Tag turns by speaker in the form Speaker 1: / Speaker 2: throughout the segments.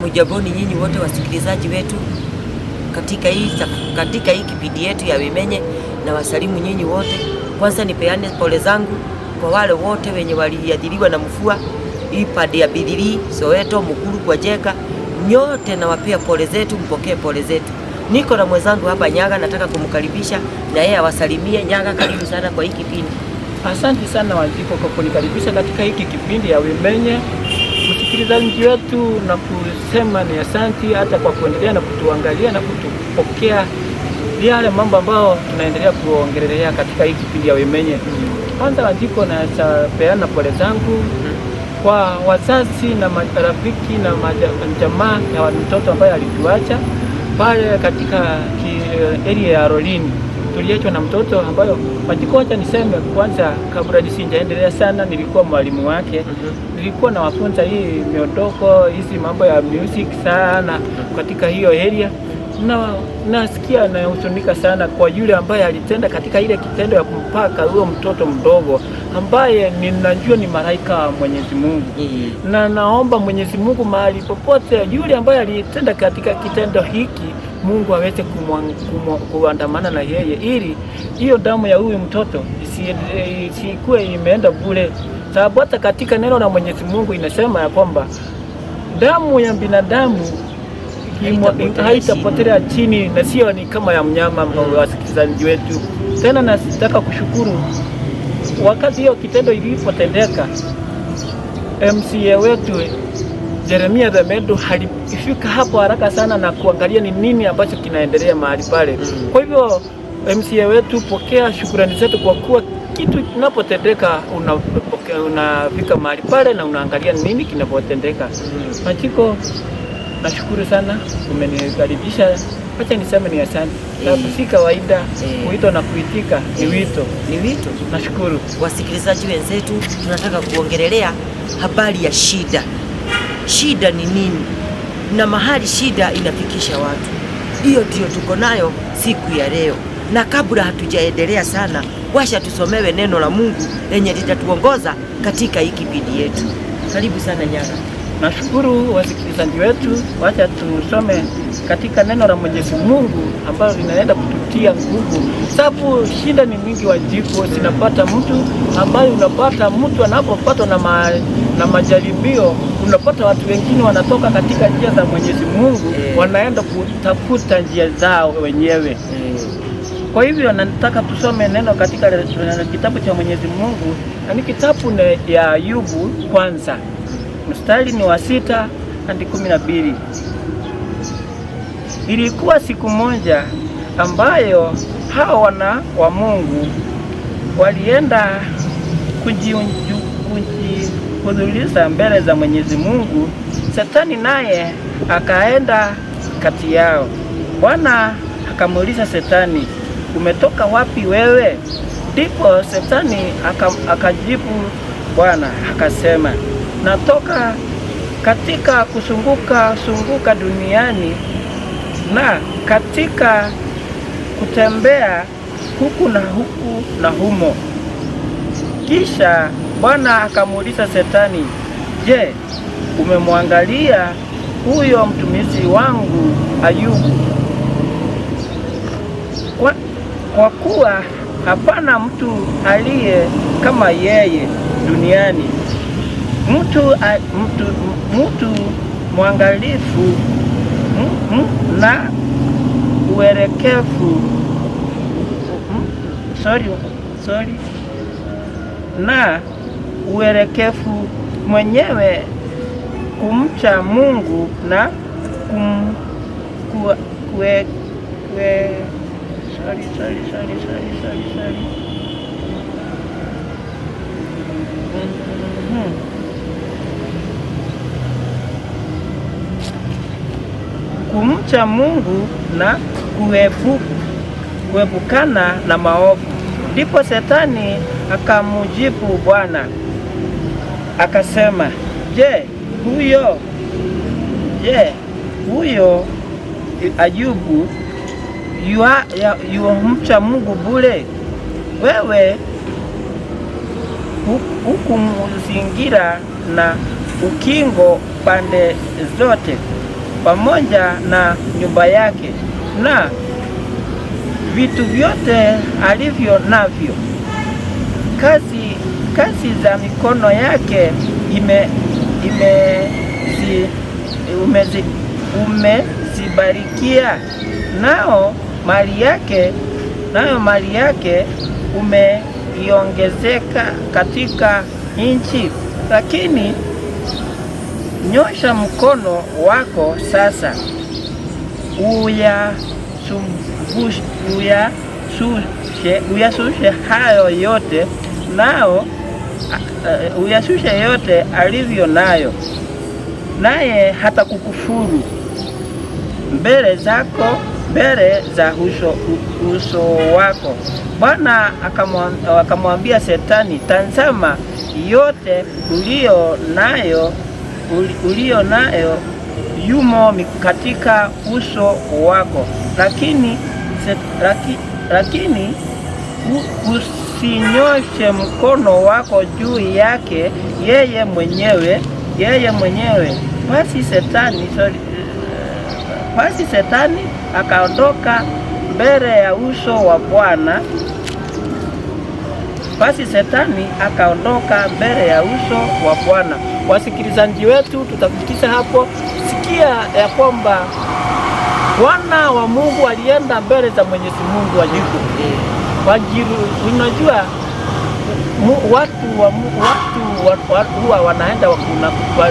Speaker 1: Hamjamboni nyinyi wote wasikilizaji wetu katika hii kipindi yetu ya Wimenye, na wasalimu nyinyi wote. Kwanza nipeane pole zangu kwa wale wote wenye waliathiriwa na mvua hii pande ya Bidhiri, Soweto, Mukuru kwa Jega, nyote nawapea pole zetu, mpokee pole zetu. Niko na mwenzangu hapa Nyaga, nataka kumkaribisha na yeye awasalimie. Nyaga, karibu sana kwa hii kipindi.
Speaker 2: Asante sana Wanjiko kwa kunikaribisha katika hiki kipindi ya Wimenye. Msikilizaji wetu, na kusema ni asanti hata kwa kuendelea na kutuangalia na kutupokea yale mambo ambayo tunaendelea kuongelelea katika hii kipindi ya Wimenye. Kwanza Wanjiko, naweza peana pole zangu kwa wazazi na marafiki na jamaa ya mtoto ambaye alituacha pale katika area ya Rolini. Tuliachwa na mtoto ambayo, Wanjiko, wacha niseme kwanza kabla nisijaendelea sana, nilikuwa mwalimu wake. Nilikuwa nawafunza hii miondoko, hizi mambo ya music sana katika hiyo area, na nasikia nahuzunika sana kwa yule ambaye alitenda katika ile kitendo ya kumpaka huyo mtoto mdogo ambaye ninajua ni malaika wa Mwenyezi Mungu na naomba Mwenyezi Mungu mahali popote yule ambaye alitenda katika kitendo hiki, Mungu aweze kuandamana na yeye ili hiyo damu ya huyu mtoto isikuwe imeenda bure, sababu hata katika neno la Mwenyezi Mungu inasema ya kwamba damu ya binadamu
Speaker 1: haitapotelea
Speaker 2: haitapotelea chini na sio ni kama ya mnyama. Wasikilizaji wetu, tena nataka kushukuru wakati hiyo kitendo ilipotendeka, MCA wetu Jeremia Dhemedu alifika hapo haraka sana na kuangalia ni nini ambacho kinaendelea mahali pale. Kwa hivyo MCA wetu, pokea shukurani zetu kwa kuwa kitu kinapotendeka unafika mahali pale na unaangalia nini kinapotendeka. Wanjiko, nashukuru sana umenikaribisha. Wacha niseme ni asante, sababu si kawaida kuitwa na kuitika, ni wito.
Speaker 1: Ni wito.
Speaker 2: Nashukuru.
Speaker 1: Wasikilizaji wenzetu, tunataka kuongelelea habari ya shida. Shida ni nini na mahali shida inafikisha watu? Hiyo ndio tuko nayo siku ya leo, na kabla hatujaendelea sana, washa tusomewe neno la Mungu lenye litatuongoza katika hii kipindi yetu. Karibu sana, Nyaga.
Speaker 2: Nashukuru wasikilizaji wetu, wacha tusome katika neno la Mwenyezi Mungu ambalo linaenda kututia nguvu, sababu shida ni mingi Wanjiko, zinapata mtu ambaye unapata mtu anapopatwa na majaribio, unapata watu wengine wanatoka katika njia za Mwenyezi Mungu wanaenda kutafuta njia zao wenyewe. Kwa hivyo nataka tusome neno katika kitabu cha Mwenyezi Mungu na ni kitabu ya Ayubu kwanza, mstari ni wa 6 hadi 12. Ilikuwa siku moja ambayo hao wana wa Mungu walienda kujihudhurisha mbele za Mwenyezi Mungu. Shetani naye akaenda kati yao. Bwana akamuuliza Shetani, "Umetoka wapi wewe?" Ndipo Shetani akajibu Bwana akasema, "Natoka katika kuzunguka zunguka duniani na katika kutembea huku na huku na humo." Kisha Bwana akamuuliza Shetani, "Je, umemwangalia huyo mtumishi wangu Ayubu? Kwa kuwa hapana mtu aliye kama yeye duniani, mtu mwangalifu na uelekevu, sorry, sorry, na uelekevu mwenyewe kumcha Mungu na kum, ku, kue, kue, sorry, sorry, sorry, sorry, sorry, sorry. Kumcha Mungu na kuepukana na maovu." Ndipo Shetani akamujibu Bwana akasema, "Je, huyo Ayubu yuamcha Mungu bure? Wewe hukumzingira na ukingo pande zote." pamoja na nyumba yake na vitu vyote alivyo navyo. Kazi za mikono yake umezibarikia, nayo mali yake umeiongezeka katika nchi. Lakini nyosha mkono wako sasa, uyashushe hayo yote nao uyashushe yote alivyo nayo, naye hatakukufuru mbele zako, mbele za uso wako. Bwana akamwambia Shetani, tazama, yote ulio nayo yumo katika uso wako, lakini usinyoshe mkono wako juu yake yeye mwenyewe. Basi Shetani, sorry, basi Shetani akaondoka mbele ya uso wa Bwana. Basi Shetani akaondoka mbele ya uso wa Bwana. Wasikilizaji wetu, tutafikisha hapo. Sikia ya kwamba Bwana wa Mungu alienda mbele za Mwenyezi Mungu ajibu Wajiru, unajua watu huwa wanaenda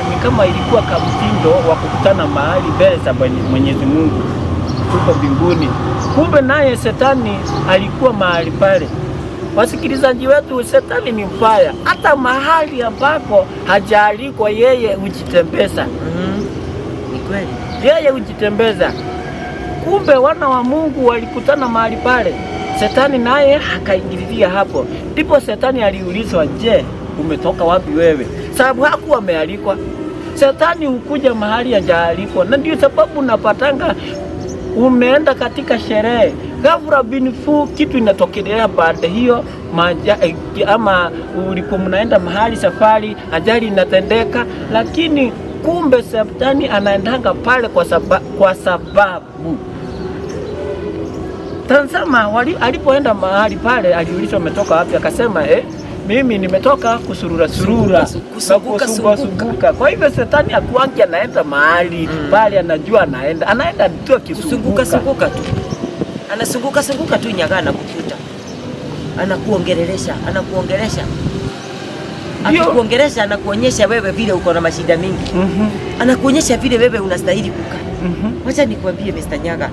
Speaker 2: ni kama ilikuwa kamtindo wa kukutana mahali mbele za Mwenyezi Mungu huko mbinguni. Kumbe naye Shetani alikuwa mahali pale. Wasikilizaji wetu, Shetani ni mbaya, hata mahali ambako hajaalikwa yeye hujitembeza.
Speaker 1: Ni kweli.
Speaker 2: Yeye hujitembeza. Kumbe wana wa Mungu walikutana mahali pale, Shetani naye akaingililia hapo. Ndipo Shetani aliulizwa, je, umetoka wapi wewe? Sababu hakuwa amealikwa. Shetani hukuja mahali hajaalikwa, na ndio sababu unapatanga umeenda katika sherehe, ghafla bin vu kitu inatokelea baada hiyo ama ulipo mnaenda mahali safari, ajali inatendeka, lakini kumbe Shetani anaendanga pale kwa sababu tazama, alipoenda mahali pale aliulizwa umetoka wapi, akasema mimi nimetoka kusurura surura
Speaker 1: Kusunguka,
Speaker 2: na kusunguka
Speaker 1: sunguka.
Speaker 2: Sunguka. Kwa hivyo Shetani akuangi anaenda mahali pale, anajua anaenda tu
Speaker 1: Kusunguka
Speaker 2: akisunguka.
Speaker 1: sunguka tu, anasunguka sunguka tu, nyagaa anakukuta, anakuongelesha, anakuongelesha, akikuongelesha anakuonyesha wewe vile uko na mashida mingi, anakuonyesha vile wewe unastahili kukaa. Wacha nikwambie Mr. Nyaga,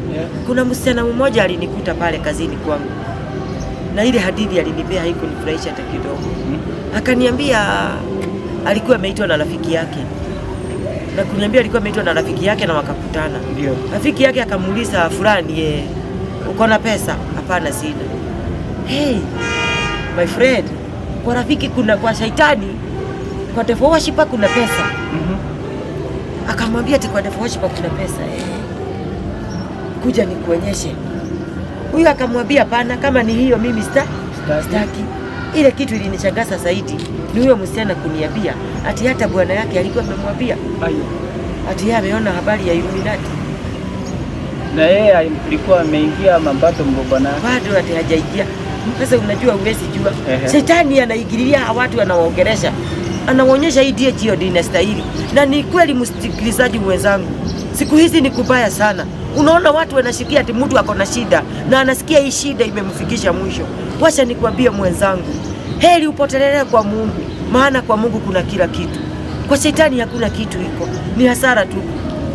Speaker 1: kuna msichana mmoja alinikuta pale kazini kwangu, na ile hadithi alinipea haikunifurahisha hata kidogo. Akaniambia alikuwa ameitwa na rafiki yake, na kuniambia alikuwa ameitwa na rafiki yake na wakakutana. Rafiki yake akamuuliza fulani, uko na pesa? Hapana, sina. Hey, my friend, kwa rafiki kuna, kwa shaitani, kwa devil worshiper kuna pesa. Akamwambia ati kwa devil worshiper kuna pesa. Kuja nikuonyeshe. Huyu akamwambia hapana, kama ni hiyo mimi
Speaker 2: Sitaki.
Speaker 1: sitaki. Ile kitu ilinishangaza zaidi ni huyo msichana kuniambia ati hata bwana yake alikuwa amemwambia
Speaker 2: Ayo.
Speaker 1: ati yeye ameona habari ya Illuminati.
Speaker 2: Na yeye alikuwa ameingia ama bado bwana?
Speaker 1: Bado ati hajaingia. Sasa unajua, huwezi jua. Shetani anaingililia hawa watu, anawaongelesha, anawaonyesha hii ndiyo njia ndio inastahili. Na ni kweli, msikilizaji mwenzangu, siku hizi ni kubaya sana. Unaona watu wanashikia ati mtu ako na shida na anasikia hii shida imemfikisha mwisho. Wacha nikwambie mwenzangu, heri upotelele kwa Mungu, maana kwa Mungu kuna kila kitu. Kwa shetani hakuna kitu iko, ni hasara tu.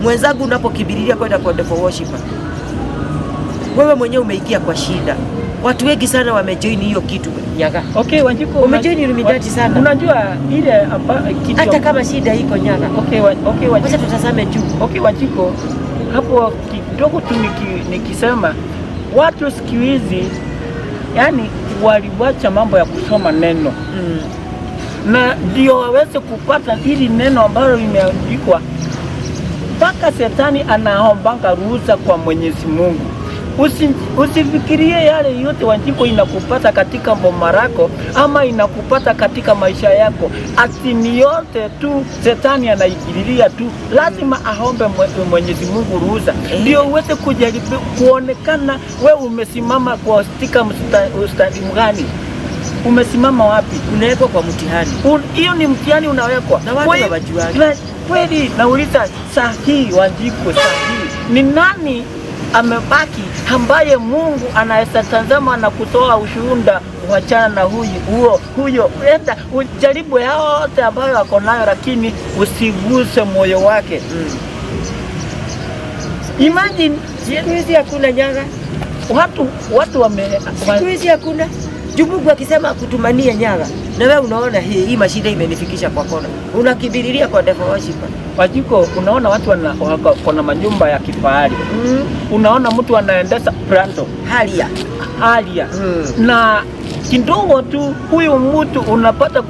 Speaker 1: Mwenzangu, unapokimbililia kwenda kwa devil worshiper, wewe mwenyewe umeingia kwa shida. Watu wengi sana wamejoin hiyo kitu, Nyaga.
Speaker 2: Okay, Wanjiku,
Speaker 1: Wamejoin Illuminati sana.
Speaker 2: Unajua ile kitu
Speaker 1: Hata kama shida iko, Nyaga,
Speaker 2: Okay,
Speaker 1: wacha
Speaker 2: Wanjiku.
Speaker 1: tutazame juu.
Speaker 2: Okay, Wanjiku, hapo kidogo tu nikisema watu siku hizi yani waliwacha mambo ya kusoma neno na ndio waweze kupata hili neno ambalo limeandikwa, mpaka shetani anaombanga ruhusa kwa Mwenyezi Mungu. Usifikirie yale yote Wanjiko inakupata katika boma lako ama inakupata katika maisha yako, ati ni yote tu shetani anaingililia tu. Lazima aombe Mwenyezi Mungu ruhusa ndio uweze kujaribu kuonekana we umesimama kwa katika ustadi mgani, umesimama wapi?
Speaker 1: Unawekwa kwa mtihani.
Speaker 2: Hiyo ni mtihani unawekwa
Speaker 1: Na watu hawajuagi.
Speaker 2: Kweli nauliza sahihi, Wanjiko, sahihi ni nani amebaki ambaye Mungu anaweza tazama na kutoa ushuhuda, wachana na huyu huo huyo, enda ujaribu yote ambayo ako nayo, lakini usiguse moyo wake. Imagine
Speaker 1: Siku hizi hakuna nyaga,
Speaker 2: watu wame
Speaker 1: siku hizi hakuna. Juu Mungu akisema akutumanie nyaga, na wewe unaona hii mashida imenifikisha kwa kona, unakimbililia kwa devil worshiper.
Speaker 2: Wanjiko, unaona watu wako na manyumba ya kifahari. Unaona mtu anaendesha Prado,
Speaker 1: Halia.
Speaker 2: Harrier na kidogo tu huyu mtu unapata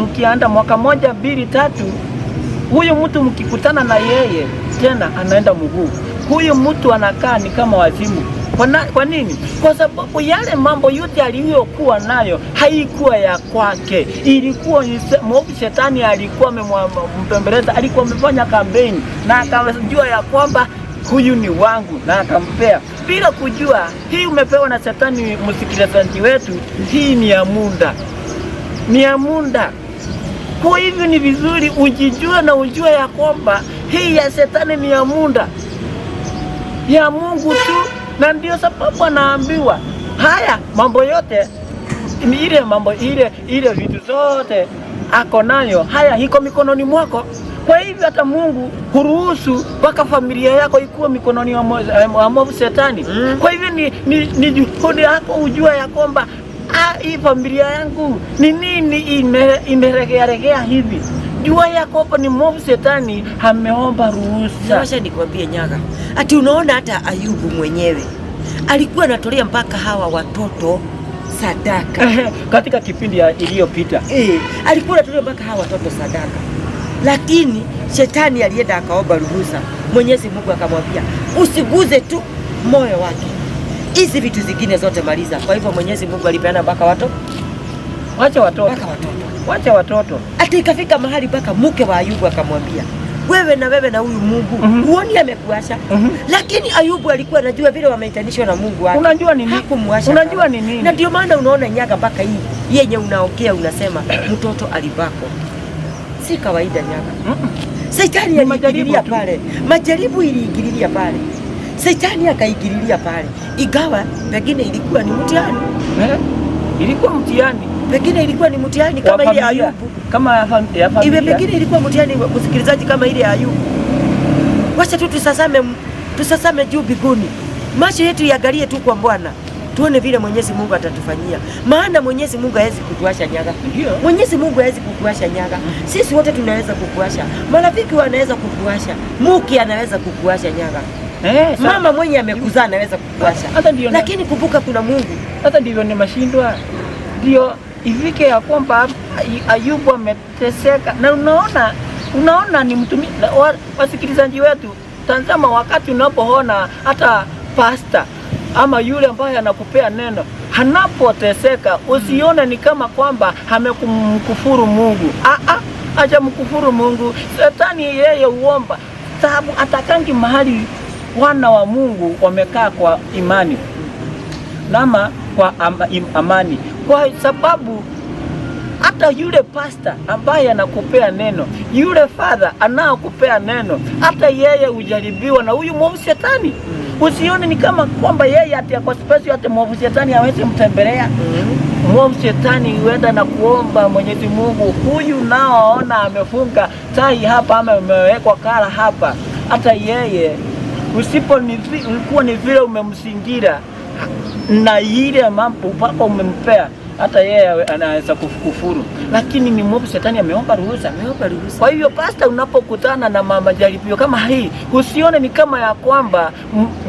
Speaker 2: ukianda mwaka moja mbili tatu, huyu mtu mkikutana na yeye tena anaenda mguu. Huyu mtu anakaa ni kama wazimu. Kwa nini? Kwa sababu yale mambo yote aliyokuwa nayo haikuwa ya kwake, ilikuwa ni mwovu shetani alikuwa amempembeleza, alikuwa amefanya kampeni na akajua ya kwamba huyu ni wangu na akampea bila kujua hii umepewa na shetani. Msikilizaji wetu, hii ni ya muda, ni ya muda. Kwa hivyo ni vizuri ujijue na ujue ya kwamba hii ya shetani ni ya muda, ya Mungu tu, na ndio sababu anaambiwa haya mambo yote ni ile mambo ile vitu zote ako nayo, haya iko mikononi mwako. Kwa hivyo hata Mungu huruhusu mpaka familia yako ikuwe mikononi mwa mwovu shetani. Kwa hivyo ni juhudi yako ujue ya kwamba hii familia yangu ni nini imeregea hivi. Jua ya kwamba ni mwovu shetani ameomba ruhusa.
Speaker 1: Wacha nikwambie Nyaga, ati unaona hata Ayubu mwenyewe alikuwa anatolea mpaka hawa watoto sadaka.
Speaker 2: Katika kipindi iliyopita
Speaker 1: Alikuwa anatolea mpaka hawa watoto sadaka, lakini shetani alienda akaomba ruhusa. Mwenyezi Mungu akamwambia usiguze tu moyo wake, hizi vitu zingine zote maliza. Kwa hivyo Mwenyezi Mungu alipeana mpaka watoto,
Speaker 2: wacha watoto,
Speaker 1: mpaka watoto.
Speaker 2: Wacha watoto.
Speaker 1: Hata ikafika mahali mpaka mke wa Ayubu akamwambia, wewe na wewe na huyu Mungu huoni amekuasha? Lakini Ayubu alikuwa anajua vile wameitanishwa na Mungu wake.
Speaker 2: Unajua ni nini?
Speaker 1: Hakumwasha.
Speaker 2: Unajua ni nini?
Speaker 1: Na ndio maana unaona Nyaga mpaka hii yenye unaongea unasema mtoto alibakwa. Si kawaida Nyaga. Shetani
Speaker 2: Ni majaribu
Speaker 1: aliingililia
Speaker 2: tu.
Speaker 1: pale. Majaribu iliingililia pale. Shetani akaingililia pale. Ingawa pengine ilikuwa ni mtihani.
Speaker 2: Eh? Ilikuwa mtihani
Speaker 1: Pengine ilikuwa ni mtihani
Speaker 2: wa
Speaker 1: kama ile ya
Speaker 2: familia.
Speaker 1: Ayubu.
Speaker 2: Kama ya
Speaker 1: Iwe
Speaker 2: familia.
Speaker 1: pengine ilikuwa mtihani wa msikilizaji kama ile ya Ayubu. Wacha tu tusasame juu mbinguni, macho yetu iangalie tu kwa Bwana, tuone vile Mwenyezi Mungu atatufanyia, maana Mwenyezi Mungu hawezi kutuasha Nyaga.
Speaker 2: Ndio.
Speaker 1: Mwenyezi Mungu hawezi kukuasha Nyaga. Sisi wote tunaweza kukuasha, marafiki wanaweza kukuasha, mke anaweza kukuasha Nyaga, mama mwenye amekuzaa anaweza kukuasha,
Speaker 2: Hata ndio
Speaker 1: lakini kumbuka kuna Mungu.
Speaker 2: Sasa ndivyo nimeshindwa, ndio ifike ya kwamba Ayubu ameteseka, na unaona ni mtumi wasikilizaji wetu, tazama, wakati unapoona hata pasta ama yule ambaye anakupea neno anapoteseka, usione ni kama kwamba amekumkufuru Mungu. Acha mkufuru Mungu. Shetani yeye uomba sababu atakangi mahali wana wa Mungu wamekaa kwa imani nama kwa amani, kwa sababu hata yule pasta ambaye anakupea neno, yule father anaokupea neno, hata yeye hujaribiwa na huyu mwovu shetani. Usione ni kama kwamba yeye ati ako special, ati mwovu shetani hawezi mtembelea. Mwovu shetani huenda na kuomba Mwenyezi Mungu, huyu naoona amefunga tai hapa ama amewekwa kala hapa, hata yeye usipo kuwa ni vile umemzingira na ile mambo upako umempea, hata yeye anaweza kufuru, lakini ni mwovu shetani ameomba ruhusa.
Speaker 1: Ameomba ruhusa.
Speaker 2: Kwa hivyo pasta, unapokutana na majaribio kama hii, usione ni kama ya kwamba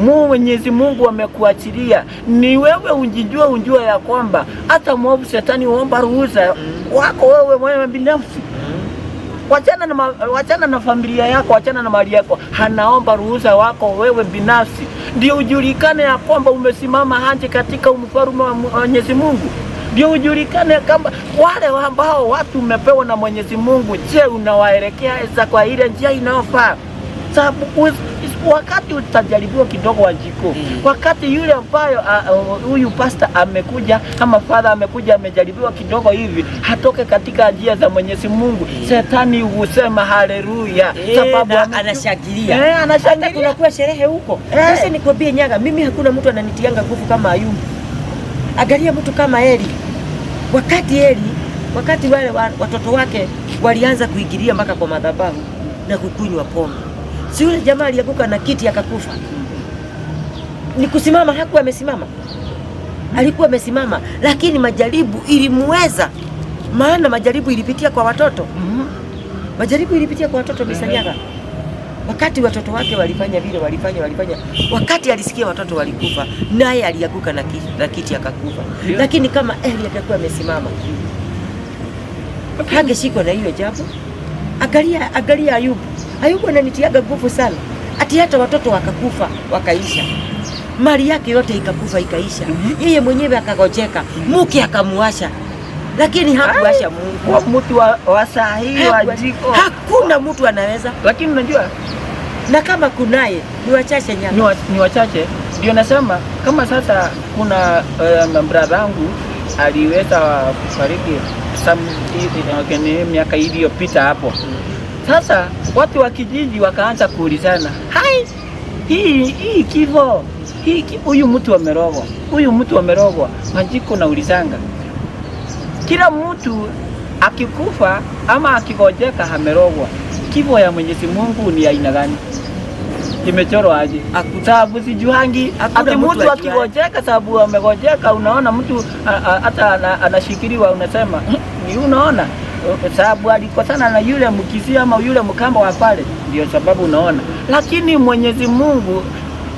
Speaker 2: Mwenyezi Mungu amekuachilia. Ni wewe unjijue, unjue ya kwamba hata mwovu shetani huomba ruhusa wako wewe mwenyewe binafsi. Wachana na familia yako, wachana na mali yako, anaomba ruhusa wako wewe binafsi, ndio ujulikane ya kwamba umesimama hanje katika mfalme wa Mwenyezi Mungu, ndio ujulikane kama wale ambao watu umepewa na Mwenyezi Mungu. Je, unawaelekea kwa ile njia inayofaa? Sababu wakati utajaribiwa kidogo, Wanjiko, wakati yule ambayo huyu pastor amekuja ama father amekuja amejaribiwa kidogo hivi, hatoke katika njia za Mwenyezi Mungu, shetani husema haleluya,
Speaker 1: sababu anashangilia.
Speaker 2: Anashangilia.
Speaker 1: Hata kunakuwa sherehe huko. Sasa nikwambie Nyaga, mimi hakuna mtu ananitianga nguvu kama Ayubu. Angalia mtu kama Eli. Wakati Eli, wakati wale watoto wake walianza kuingilia mpaka kwa madhabahu na kukunywa pombe, si yule jamaa alianguka na kiti akakufa? Ni kusimama, hakuwa amesimama, alikuwa amesimama, lakini majaribu ilimuweza, maana majaribu ilipitia kwa watoto. Majaribu ilipitia kwa watoto Misanyaga. Wakati watoto wake walifanya vile walifanya, wakati alisikia watoto walikufa, naye alianguka na kiti akakufa. Lakini kama Eli angekuwa amesimama, hangeshikwa na hiyo jambo. Angalia, angalia Ayubu. Ayubu ananitiaga nguvu sana, ati hata watoto wakakufa wakaisha, mali yake yote ikakufa ikaisha, yeye mwenyewe akagojeka, mke akamuasha, lakini hakuasha Mungu.
Speaker 2: Kwa mtu wa saa hii, Wanjiko,
Speaker 1: Hakuna mtu anaweza,
Speaker 2: lakini unajua
Speaker 1: na kama kunaye ni wachache Nyaga.
Speaker 2: Ni wachache. Ndio nasema kama sasa kuna brother yangu aliweza kufariki miaka iliyopita hapo. Sasa watu wa kijiji wakaanza kuulizana, hai, hii kifo hii, huyu mtu amerogwa, huyu mtu amerogwa. Wanjiko, naulizanga, kila mtu akikufa ama akigojeka amerogwa, kifo ya Mwenyezi Mungu ni aina gani? Imechorwa aje? Sababu sijuangi ati mtu akigojeka sababu amegojeka, unaona mtu hata anashikiliwa, unasema ni unaona sababu alikosana na yule Mkisii ama yule Mkamba wa pale, ndio sababu unaona. Lakini Mwenyezi Mungu,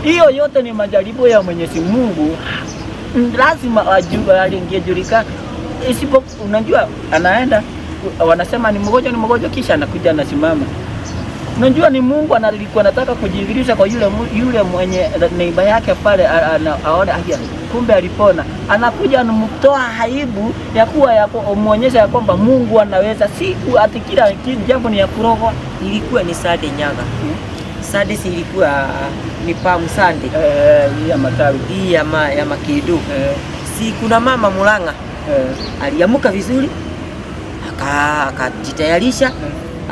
Speaker 2: hiyo yote ni majaribu ya Mwenyezi Mungu, lazima alingejulikana. Isipo unajua anaenda wanasema ni mgonjwa, ni mgonjwa, kisha anakuja anasimama. Unajua ni Mungu alikuwa anataka kujidhihirisha kwa yule mwenye neiba yake pale, aone haya, kumbe alipona. Anakuja anamtoa aibu ya kuwa ya kumuonyesha ya kwamba Mungu anaweza, siku ati kila jambo ni ya kurogwa.
Speaker 1: Ilikuwa ni Sunday Nyaga. Sunday si ilikuwa ni Palm Sunday.
Speaker 2: Ya matawi.
Speaker 1: Hii ya makidu. Si kuna mama Mulanga aliamuka vizuri, akajitayarisha,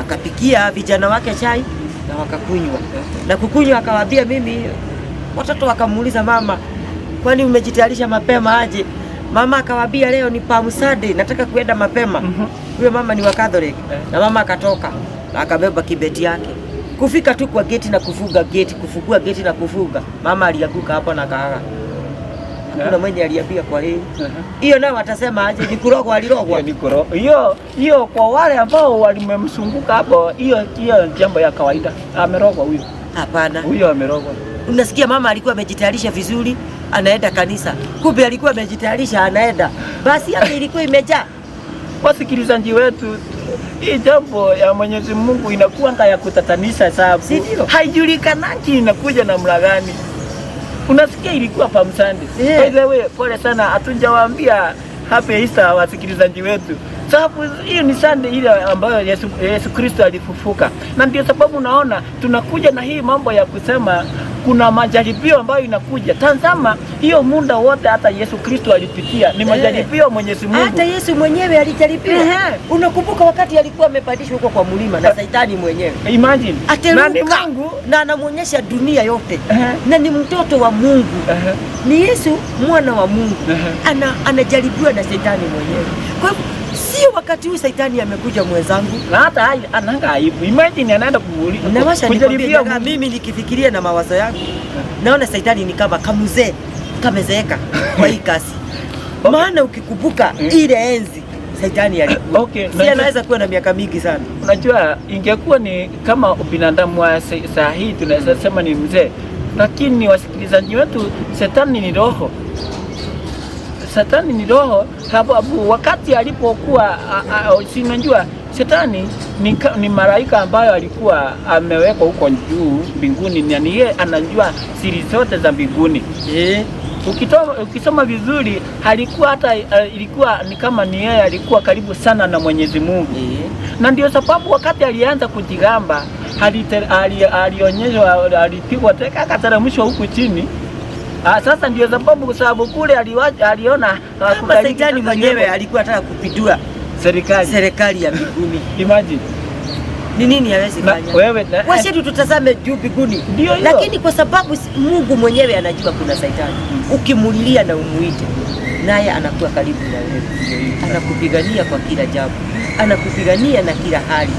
Speaker 1: akapikia vijana wake chai na wakakunywa. Na kukunywa akawaambia mimi, watoto wakamuuliza mama, kwani umejitayarisha mapema aje? Mama akawaambia leo ni Palm Sunday, nataka kuenda mapema. Huyo mama ni wa Catholic. Na mama akatoka na akabeba kibeti yake. Kufika tu kwa geti na kufunga geti, kufungua geti na kufunga, mama alianguka hapo na kaaga. Hakuna mwenye aliambia kwa leo. Hiyo nao watasema aje? Ni kurogwa alirogwa.
Speaker 2: Hiyo hiyo kwa wale ambao walimemzunguka hapo, hiyo hiyo jambo ya kawaida. Amerogwa huyo.
Speaker 1: Hapana.
Speaker 2: Huyo amerogwa.
Speaker 1: Unasikia mama alikuwa amejitayarisha vizuri, anaenda kanisa. Kumbe alikuwa amejitayarisha anaenda. Basi yake ilikuwa imejaa.
Speaker 2: Wasikilizaji wetu, hii jambo ya Mwenyezi Mungu inakuwa ya kutatanisha sababu haijulikanaki inakuja namna gani. Unasikia ilikuwa Palm Sunday. By the way, pole sana hatujawaambia happy Easter wasikilizaji wetu. Sababu hiyo ni Sunday ile ambayo Yesu Kristo alifufuka. Na ndio sababu unaona tunakuja na hii mambo ya kusema kuna majaribio ambayo inakuja. Tazama hiyo muda wote hata Yesu Kristo alipitia ni majaribio Mwenyezi Mungu.
Speaker 1: Hata Yesu mwenyewe alijaribiwa. Unakumbuka wakati alikuwa amepandishwa huko kwa mlima na Saitani mwenyewe.
Speaker 2: Imagine.
Speaker 1: Na ni Mungu na anamuonyesha dunia yote. Na ni mtoto wa Mungu. Ni Yesu mwana wa Mungu. Anajaribiwa na Saitani mwenyewe. Kwa hivyo sio wakati huu Saitani amekuja mwenzangu.
Speaker 2: Na hata ananga aibu. Imagine anaenda
Speaker 1: kujaribia. Mimi nikifikiria na mawazo yangu naona Saitani ni kama kamuzee kamezeeka kwa hii kasi. Okay. Maana ukikumbuka ile enzi Saitani alikuwa.
Speaker 2: Okay,
Speaker 1: si anaweza kuwa na miaka mingi sana.
Speaker 2: Unajua ingekuwa ni kama binadamu wa saa hii tunaweza sema ni mzee. Lakini wasikilizaji wetu, Shetani ni roho. Shetani ni roho, sababu wakati alipokuwa si unajua Shetani Ni malaika ambayo alikuwa amewekwa huko juu mbinguni, na ni yeye anajua siri zote za mbinguni. Ukisoma vizuri alikuwa hata ilikuwa ni kama ni yeye alikuwa karibu sana na Mwenyezi Mungu. Na ndio sababu wakati alianza kujigamba alionyeshwa, alipigwa teke akateremshwa huku chini. Sasa ndio sababu, kwa sababu kule aliona
Speaker 1: Kama
Speaker 2: hakubaliki,
Speaker 1: Shetani
Speaker 2: sasa
Speaker 1: mwenyewe alikuwa anataka kupindua
Speaker 2: serikali.
Speaker 1: Serikali ya mbinguni.
Speaker 2: Imagine.
Speaker 1: Ni nini hawezi
Speaker 2: Na
Speaker 1: fanya?
Speaker 2: wewe
Speaker 1: Wacha tutazame juu mbinguni.
Speaker 2: Ndio hiyo.
Speaker 1: Lakini kwa sababu Mungu mwenyewe anajua kuna Shetani, ukimulilia na umuite, naye anakuwa karibu na wewe, anakupigania kwa kila jambo, anakupigania na kila hali.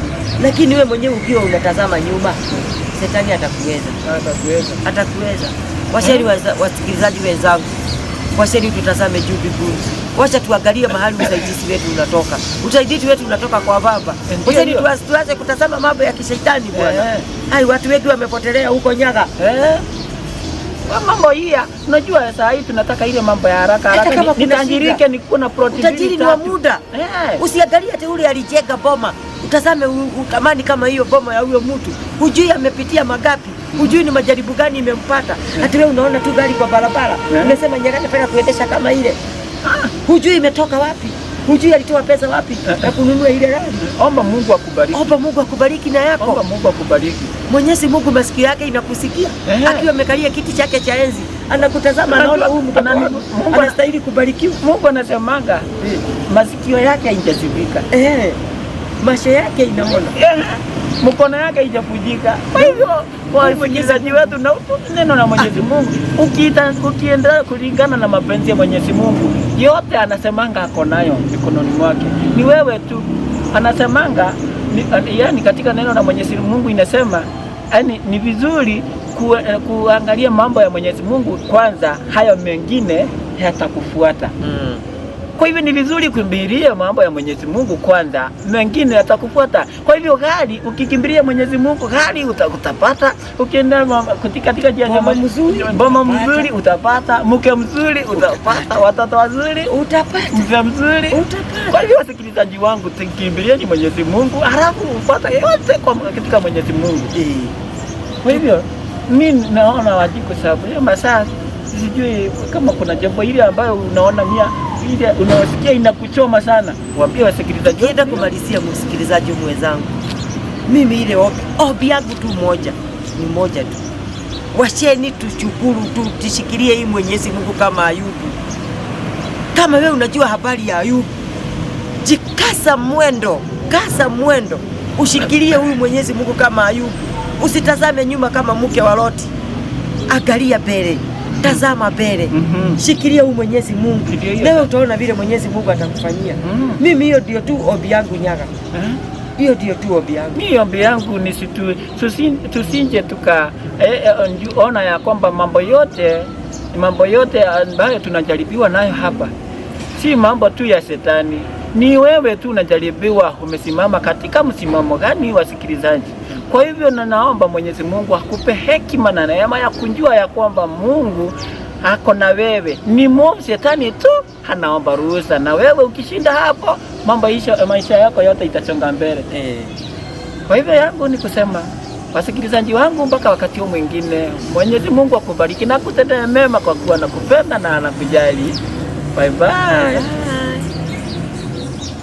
Speaker 1: Lakini wewe mwenyewe ukiwa unatazama nyuma, Shetani atakuweza,
Speaker 2: Atakuweza.
Speaker 1: Atakuweza. Washeri wasikilizaji wenzangu, washeri tutazame juu mbinguni. Wacha tuangalie mahali usaidizi wetu unatoka. Usaidizi wetu unatoka kwa Baba. Washeri tuache kutazama mambo ya kishetani, bwana. Hai, watu wengi wamepotelea huko Nyaga.
Speaker 2: Kwa mambo hii unajua saa hii tunataka ile mambo ya haraka
Speaker 1: Hata
Speaker 2: haraka.
Speaker 1: kama kuna
Speaker 2: Nitajirike
Speaker 1: shida.
Speaker 2: nikuwe na ploti mbili,
Speaker 1: Utajiri ni wa
Speaker 2: tatu.
Speaker 1: muda. Usiangalie ati ule alijenga boma, utazame utamani kama hiyo boma ya huyo mtu. Hujui amepitia magapi, hujui ni majaribu gani imempata. Hata wewe unaona tu gari kwa barabara, unasema, "Nyaga, nataka kuendesha kama ile." Hujui imetoka wapi, hujui alitoa pesa wapi ya kununua ile gari.
Speaker 2: Omba Mungu akubariki.
Speaker 1: Omba Mungu akubariki na yako.
Speaker 2: Omba Mungu akubariki.
Speaker 1: Mwenyezi Mungu masikio yake inakusikia akiwa amekalia kiti chake cha enzi, anakutazama, anaona huyu mtoto wangu
Speaker 2: Mungu
Speaker 1: anastahili kubarikiwa.
Speaker 2: Mungu anasemanga masikio yake haijazibika.
Speaker 1: Macho yake inaona.
Speaker 2: Mkono yake haijavunjika. Kwa hivyo wasikilizaji wetu, na neno la Mwenyezi Mungu, ukienda kulingana na mapenzi ya Mwenyezi Mungu, yote anasemanga ako nayo mikononi mwake. Ni wewe tu anasemanga yani katika neno la Mwenyezi Mungu inasema yani ni vizuri kuangalia mambo ya Mwenyezi Mungu kwanza, hayo mengine yatakufuata. Kwa hivyo ni vizuri kukimbilia mambo ya Mwenyezi Mungu kwanza, mengine yatakufuata. Kwa hivyo gari, ukikimbilia Mwenyezi Mungu gari utapata. Ukienda katika njia
Speaker 1: Boma mzuri,
Speaker 2: boma
Speaker 1: utapata.
Speaker 2: mzuri utapata, mke mzuri utapata, watoto wazuri,
Speaker 1: Utapata.
Speaker 2: mzee mzuri
Speaker 1: Utapata.
Speaker 2: Kwa hivyo wasikilizaji wangu, tukimbilieni Mwenyezi Mungu, halafu upata yote katika Mwenyezi Mungu. Kwa hivyo mi naona Wanjiku, sababu hiyo masaa, sijui kama kuna jambo ile ambayo unaona mia ile unaosikia inakuchoma sana, waambie wasikilizaji.
Speaker 1: Nikienda kumalizia, msikilizaji mwenzangu, mimi ile ombi yangu tu moja ni moja tu, washeni tushukuru tu, tushikilie hii Mwenyezi Mungu kama Ayubu. Kama wewe unajua habari ya Ayubu, jikasa mwendo, kasa mwendo, ushikilie huyu Mwenyezi Mungu kama Ayubu, usitazame nyuma kama mke wa Loti, angalia mbele, tazama mbele, shikilia huyu Mwenyezi Mungu,
Speaker 2: Ndio hiyo.
Speaker 1: nawe utaona vile Mwenyezi Mungu atakufanyia. Mimi hiyo ndio tu ombi yangu, Nyaga, hiyo ndio tu ombi yangu.
Speaker 2: Mi ombi yangu ni tusinje tuka ona ya kwamba mambo yote ambayo tunajaribiwa nayo hapa si mambo tu ya shetani, ni wewe tu unajaribiwa, umesimama katika msimamo gani, wasikilizaji? Kwa hivyo na naomba Mwenyezi Mungu akupe hekima na neema ya kujua ya kwamba Mungu ako na wewe. Ni mwovu shetani tu anaomba ruhusa, na wewe ukishinda hapo, mambo isha, maisha yako yote itasonga mbele. Kwa hivyo yangu ni kusema, wasikilizaji wangu, mpaka wakati huu mwingine, Mwenyezi Mungu akubariki na kutendea mema kwa kuwa anakupenda na anakujali. Bye bye.
Speaker 1: Bye.